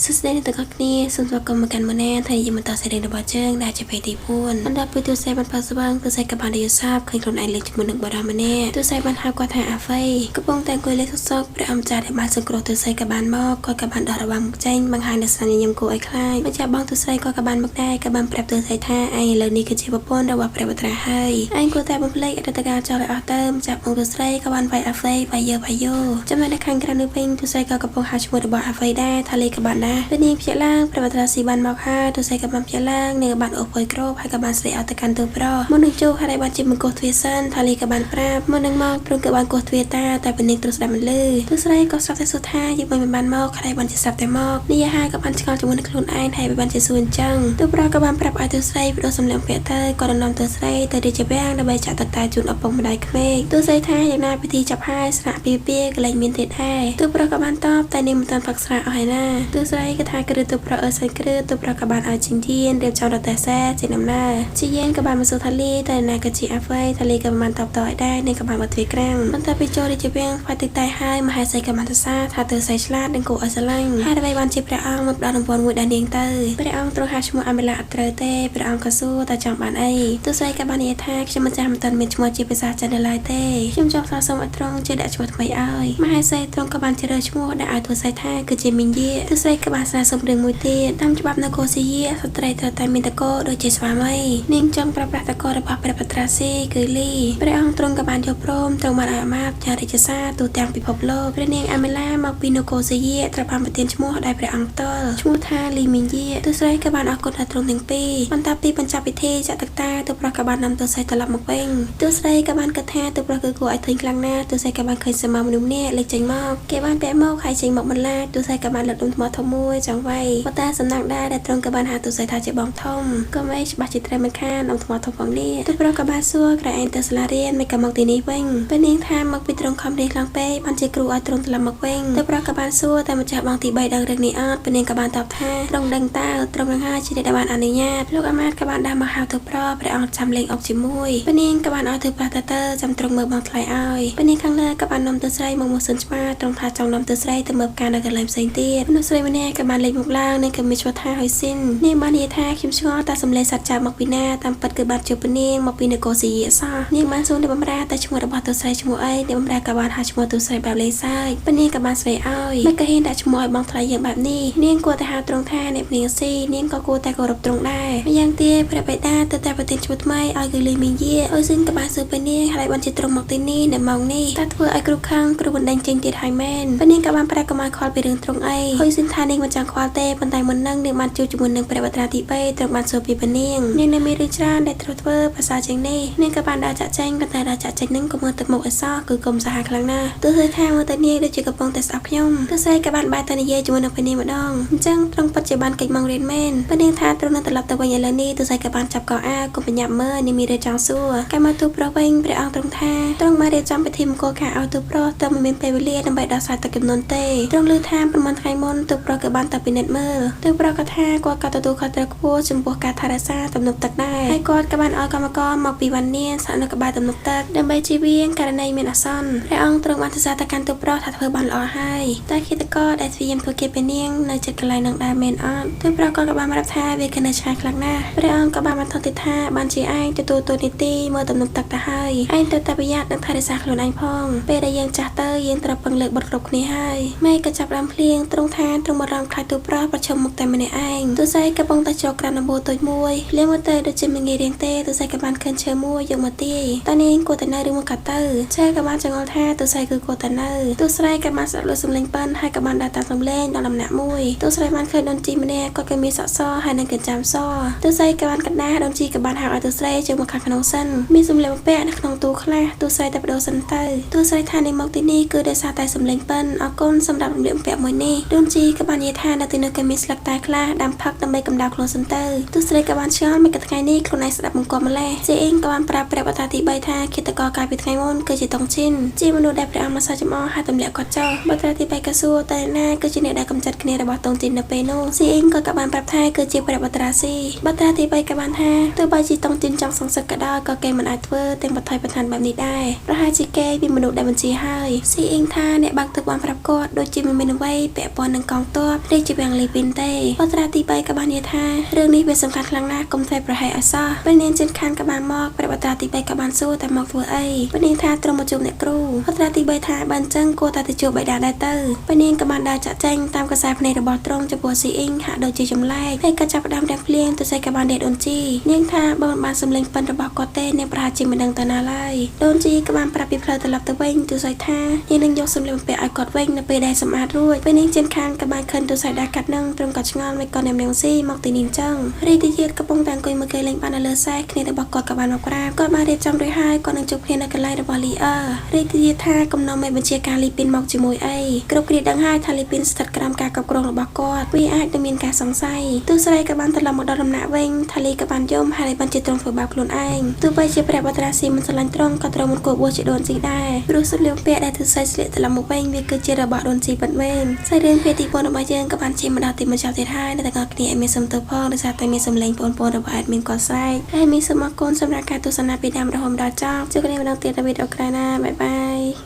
សួស្តីអ្នកទាំងអស់គ្នាសូមស្វាគមន៍មកកាន់ម៉ូណាថ្ងៃនេះយើងបន្តសេរីរបស់ជើងដែលជាពេលទី4បន្ទាប់ពីទូរស័ព្ទបានផាស្វឹងទូរស័ព្ទក៏បានរៀបសាបឃើញខ្លួនឯងលេងជាមួយនឹងបរិសម្នាក់ទូរស័ព្ទបានហៅគាត់ថាអាហ្វៃកំពុងតែអង្គុយលេងសុកសុកព្រះអម្ចាស់ដែលបានសង្គ្រោះទូរស័ព្ទក៏បានមកគាត់ក៏បានដោះរបាំមុខចេញបង្ហាញនូវស្នាមញញឹមគួរឲ្យខ្លាចម្ចាស់បងទូរស័ព្ទគាត់ក៏បានមកដែរក៏បានប្រាប់ទូរស័ព្ទថាឯងឥឡូវនេះគឺជាប្រពន្ធរបស់ព្រះបុត្រាហើយឯងគួរតែបំភ្លេចអតីតកាលចោលឲ្យអស់ទៅម្ចាស់បងទូរស័ព្ទក៏បានវាយអាហ្វៃវាយយើវាយយោចំណែកនៅខាងក្រៅនោះវិញទូរស័ព្ទក៏កំពុងហៅឈ្មោះរបស់អាហ្វៃដែរថាលីក៏បានដែរពេលនាងភ្ញាក់ឡើងព្រះបុត្រាស៊ីបានមកហើយទូរស័ព្ទក៏បានភ្ញាក់ឡើងនាងក៏បានអូសភុយគ្របហើយក៏បានស្រែកឲ្យទៅកាន់ទូប្រុសមុននឹងចូលហើយបានជាមង្គោះទ្វារសិនថាលីក៏បានប្រាប់មុននឹងមកទ្រង់ក៏បានកោះទ្វារតាតែពេលនាងទ្រង់ស្ដាប់មិនលឺទូស្រីក៏ស្រាប់តែសួរថាយើងមិនបានមកហើយបានជាស្រាប់តែមកនាងហើយក៏បានឆ្ងល់ជាមួយនឹងខ្លួនឯងហើយបានជាសួរអញ្ចឹងទូប្រុសក៏បានប្រាប់ឲ្យទូស្រីបដូរសម្លៀកបំពាក់ទៅក៏នាំទូស្រីទៅរាជវាំងដើម្បីចាក់ទឹកតែជូនឪពុកម្ដាយក្មេកទូស្រីថាយ៉ាងណាពិធីចាប់ហើយស្រាក់ពីពីកលែងមានទៀតដែរទូប្រុសក៏បានតបតែនាងមិនទាន់ផឹកស្រាអស់ហើយណាទូស្រីក៏ថាគ្រឹះទូប្រុសអើសែនគ្រឹះទូប្រុសក៏បានឲ្យជីងទៀនរៀបចំរទេះសែជាដំណើរជាយានក៏បានមកសួរថាលីតែណាក៏ជាអាហ្វៃថាលីក៏មិនបានតបតឲ្យដែរនាងក៏បានមកទ្វារក្រាំងបន្ទាប់ពីចូលរាជវាំងផ្លែទឹកតែហើយមហេសីក៏បានសរសើរថាទៅស្រីឆ្លាតនិងគួរឲ្យស្រឡាញ់ហើយអ្វីបានជាព្រះអង្គមកផ្ដល់រង្វាន់មួយដល់នាងទៅព្រះអង្គទ្រង់ហៅឈ្មោះអាមេឡាអត់ត្រូវទេព្រះអង្គក៏សួរតើចង់បានអីទោះស្រីក៏បាននិយាយថាខ្ញុំមិនចាស់មិនទាន់មានឈ្មោះជាភាសាចិននៅឡើយទេខ្ញុំចង់ស្នើសុំឲ្យទ្រង់ជួយដាក់ឈ្មោះថ្មីឲ្យមហេសីទ្រង់ក៏បានជ្រើសឈ្មោះដាក់ឲ្យទោះស្រីថាគឺជាមីងយាទោះស្រីក៏បានស្នើសុំរឿងមួយទៀតតាមច្បាប់នៅកូស៊ីយាស្ត្រីត្រូវតែមានតកដូចជាស្វាមីនាងចង់ប្រើប្រាស់តករបស់ព្រះបត្រាស៊ីគឺលីព្រះអង្គទ្រង់ក៏បានយល់ព្រមទ្រង់បានឲ្យអាមាត្យចារិចសារទូទាំងពិភពលោកព្រះនាងអាមេឡាមកពីនគរស៊ីយាត្រូវបានប្រទានឈ្មោះដោយព្រះអង្គផ្ទាល់ឈ្មោះថាលីមីងយាទោះស្រីក៏បានអរគុណដល់ទ្រង់ទាំងពីរបន្ទាប់ពីបញ្ចប់ពិធីចាក់ទឹកតាទោះប្រុសក៏បាននាំទោះស្រីត្រឡប់មកវិញទោះស្រីក៏បានគិតថាទោះប្រុសគឺគួរឲ្យធុញខ្លាំងណាស់ទោះស្រីក៏បានឃើញសមមនុស្សម្នាក់លេចចេញមកគេបានពាក់មកហើយចេញមកបន្លាចទោះស្រីក៏បានលើកដុំថ្មធំមួយចង់វាយប៉ុន្តែសំណាងដែរដែលទ្រង់ក៏បានហៅទោះស្រីថាជាបងធំក៏មិនច្បាស់ជាត្រូវមិនខានដុំថ្មធំផងនេះទោះប្រុសក៏បានសួរក្រែងឯងទៅសាលារៀនមិនក៏មកទីនេះវិញពេលនាងថាមកពីទ្រង់ខំរៀនខ្លាំងពេកបានជាគ្រូឲ្យទ្រង់ត្រឡប់មកវិញទោះប្រុសក៏បានសួរតែម្ចាស់បងទី3ដឹងរឿងនេះអត់ពេលនាងក៏បានតបថាទ្រង់ដឹងតើទ្រង់នឹងហើយជាអ្នកដែលបានអនុញ្ញាតលោកអាមាត្យក៏បានដើរមកហៅទោះប្រុសព្រះអង្គចាំលេងអុកជាមួយពេលនាងក៏បានឲ្យទោះប្រុសទៅចាំទ្រង់មើលបងថ្លៃឲ្យពេលនាងខាងលើក៏បាននាំទោះស្រីមកមកសិនច្បាទ្រង់ថាចង់នាំទោះស្រីទៅមើលផ្កានៅកន្លែងផ្សេងទៀតមនុស្សស្រីម្នាក់ក៏បានលេចមុខឡើងនាងក៏មានឈ្មោះថាហុយស៊ីននាងបាននិយាយថាខ្ញុំឆ្ងល់តើសម្លេងសត្វចាបមកពីណាតាមពិតគឺបានជួបនាងមកពីនគរស៊ីយសោះនាងបានសួរអ្នកបម្រើតែឈ្មោះរបស់ទោះស្រីឈ្មោះអីអ្នកបម្រើក៏បានហៅឈ្មោះទោះស្រីបែបលេងសើចពេលនាងក៏បានស្រីឲ្យមិនក៏ហ៊ានដាក់ឈ្មោះឲ្យបងថ្លៃយើងបែបនេះនាងគួរតែហៅទ្រង់ថាអ្នកនាងស៊ីនាងក៏គួរតែគោរពទ្រង់ដែរម្យ៉ាងទៀតព្រះបិតាទៅតែប្រទានឈ្មោះថ្មីឲ្យគឺលីមីងយាអុយស៊ីនក៏បានសួរពេលនាងហើយបានជាទ្រង់មកទីនេះនៅម៉ោងនេះតើធ្វើឲ្យគ្រូខឹងគ្រូបណ្ដេញចេញទៀតហើយមែនពេលនាងក៏បានប្រាប់កុំឲ្យខ្វល់ពីរឿងទ្រង់អីហុយស៊ីនថានាងមិនចង់ខ្វល់ទេប៉ុន្តែមុននឹងនាងបានជួបជាមួយនឹងព្រះបត្រាទី3ទ្រង់បានសួរពីព្រះនាងនាងនៅមានរឿងច្រើនដែលត្រូវធ្វើភាសាជាងនេះនាងក៏បានដើរចាក់ចែងប៉ុន្តែដើរចាក់ចែងនឹងក៏មើលទឹកមុខឲ្យសោះគឺកុំសាហាវខ្លាំងណាស់ទោះស្រីថាមើលទៅនាងដូចជាកំពុងតែស្អប់ខ្ញុំទោះស្រីក៏បានបែរទៅនិយាយជាមួយនឹងព្រះនាងម្ដងអញ្ចឹងទ្រង់ពិតជាបានកិច្ចមករៀនមែនព្រះនាងថាទ្រង់នឹងត្រឡប់ទៅវិញឥឡូវនេះទោះស្រីក៏បានចាប់កអាវកុំប្រញាប់មើលនាងមានរឿងចង់សួរកាលមកទូប្រុសវិញព្រះអង្គទ្រង់ថាទ្រង់បានរៀបចំពិធីមង្គលការឲ្យទូប្រុសតែមិនមានពេលវេលាដើម្បីដោះស្រាយទឹកចំនួនទេទ្រង់ឮថាប្រហែលថ្ងៃមុនទូប្រុសក៏បានទៅពិនិត្យមើលទូប្រុសក៏ថាគាត់ក៏ទទួលខុសត្រូវខ្ពស់ចំពោះការថែរក្សាទំនប់ទឹកដែរហើយគាត់ក៏បានឲ្យកម្មករមកពីវ៉ាន់នានស្នាក់នៅក្បែរទំនប់ទឹកដើម្បីជៀសវាងករណីមានអាសន្នព្រះអង្គទ្រង់បានសរសើរទៅកាន់ទូប្រុសថាធ្វើបានល្អហើយតែឃាតករដែលព្យាយាមធ្វើគេពេលនាងនៅជិតកន្លែងនឹងដែរមែនអត់ទូប្រុសគាត់ក៏បានប្រាប់ថាវាគឺនៅឆ្ងាយខ្លាំងណាស់ព្រះអង្គក៏បានបន្ថយទៀតថាបានជាឯងទទួលតួនាទីមើលទំនប់ទឹកទៅហើយឯងត្រូវតែប្រយ័ត្ននិងថែរក្សាខ្លួនឯងផងពេលដែលយើងចាស់ទៅយើងត្រូវពឹងលើកបុត្រគ្រប់គ្នាហើយមេក៏ចាប់ដើមភ្លៀងទ្រង់ថាទ្រង់បារម្ភខ្លាចទូប្រុសប្រឈមមុខតែម្នាក់ឯងទូស្រីកំពុងតែជ្រកក្រោមដំបូលតូចមួយភ្លៀងមកទៅដូចជាមិនងាយរៀងទេទូស្រីក៏បានឃើញឈើមួយយកមកទាយតើនាងគួរតែនៅឬមកក៏ទៅឈើក៏បានចង្អុលថាទូស្រីគឺគួរតែនៅទូស្រីក៏បានស្ដាប់លើសំឡេងប៉ិនហើយក៏បានដើរតាមសំឡេងដល់ដំណាក់មួយទូស្រីបានឃើញដូនជីម្នាក់គាត់ក៏មានសក់សហើយនិងកញ្ចាំសទូស្រីក៏បានកណ្ដាលដូនជីក៏បានហៅឲ្យទូស្រីចូលមកខាងក្នុងសិនមានសំឡេងបំពាក់នៅក្នុងទូខ្លះទូស្រីតែបដូរសិនទៅទូស្រីថានាងមកទីនេះគឺដោយសារតែសំឡេងប៉ិនអរគុណសម្រាប់រំលឹកបំពាក់មួយនេះដូនជីក៏បាននិយាយថានៅទីនោះក៏មានស្លឹកតែខ្លះដាំផឹកដើម្បីកម្ដៅខ្លួនសិនទៅទូស្រីក៏បានឆ្ងល់មិនក៏ថ្ងៃនេះខ្លួនឯងស្ដាប់បង្គាប់ម្លេះសេអ៊ីងក៏បានប្រាប់ព្រះបតាទី3ថាឃាតករកាលពីថ្ងៃមុនគឺជាតុងជីនជាមនុស្សដែលព្រះអង្គមកសាចំអហើយទម្លាក់គាត់ចុះបត្រាទី3ក៏សួរតែណាគឺជាអ្នកដែលកំចាត់គ្នារបស់តុងជីននៅពេលនោះសេអ៊ីងក៏បានប្រាប់ថាគឺជាព្រះបត្រាស៊ីបត្រាទី3ក៏បានថាទោះបីជាតុងជីនចង់សងសឹកក៏ដោយក៏គេមិនអាចធ្វើទាំងបថុយបន្ថែមបែបនេះដែរប្រហែលជាគេមានមនុស្សដែលបញ្ជាហើយស៊ីអ៊ីងថាអ្នកបើកទឹកបានប្រាប់គាត់ដូចជាមិនមានអ្វីពាក់ព័ន្ធនឹងកងទ័ព ទាប់រាជវាំងលីពីនទេបុត្រាទី3ក៏បាននិយាយថារឿងនេះវាសំខាន់ខ្លាំងណាស់កុំធ្វើប្រហែសឲ្យសោះពេលនាងចិនខានក៏បានមកព្រះបុត្រាទី3ក៏បានសួរតែមកធ្វើអីពេលនាងថាត្រង់មកជួបអ្នកគ្រូបុត្រាទី3ថាបើអញ្ចឹងគួរតែទៅជួបបិតាដែរទៅពេលនាងក៏បានដើរចាក់ចែងតាមកសែភ្នែករបស់ទ្រង់ចំពោះស៊ីអ៊ីងហាក់ដូចជាចម្លែកហើយក៏ចាប់ផ្ដើមរាំងភ្លៀងទៅស្អីក៏បានដេកដូនជីនាងថាបើមិនបានសម្លេងប៉ិនរបស់គាត់ទេនាងប្រហែលជាមិនដឹងទៅណាឡើយដូនជីក៏បានប្រាប់ពីផ្លូវត្រឡប់ទៅវិញទូស្អីថានាងនឹងយកសម្លៀកបំពាក់ឲ្យគាត់វិញនៅពេលដែលសម្អាតរួចពេលនាងជិនខាងក៏បានខិនទូស្អីដែលកាត់នឹងទ្រង់ក៏ឆ្ងល់មិនក៏នាងនាងស៊ីមកទីនេះអញ្ចឹងរីតិទៀតកំពុងតែអង្គុយមើលគេលេងបាននៅលើសេះគ្នារបស់គាត់ក៏បានមកប្រាប់គាត់បានរៀបចំរួចហើយគាត់នឹងជួបគ្នានៅកន្លែងរបស់លីអឺរីតិទៀតថាកំណត់មេបញ្ជាការលីពីនមកជាមួយអីគ្រប់គ្នាដឹងហើយថាលីពីនស្ថិតក្រោមការគ្រប់គ្រងរបស់គាត់វាអាចនឹងមានការសង្ស័យទូស្រីក៏បានត្រឡប់មកដល់ដំណាក់វិញថាលីក៏បានយំហើយបានជាទ្រង់ធ្វើបាបខ្លួនឯងទោះបីជាព្រះបត្រាស៊ីមិនស្រឡាញ់ទ្រង់ក៏ត្រូវមិនគួរបួសជាដូនជីដែរព្រោះសម្លៀកបំពាក់ដែលទូស្រីស្លៀកត្រឡប់មកវិញវាគឺជារបស់ដូនជីពិតមែនសាច់រឿងភាគទី4របស់យើងក៏បានជាមកដល់ទីបញ្ចប់ទៀតហើយអ្នកទាំងអស់គ្នាឲ្យមានសំទោសផងដោយសារតែមានសំឡេងបងប្អូនរបស់ admin គាត់ស្រែកហើយមានសូមអរគុណសម្រាប់ការទស្សនាពីដើមរហូតដល់ចប់ជួបគ្នាម្ដងទៀតនៅវីដេអូក្រោយណាbye bye.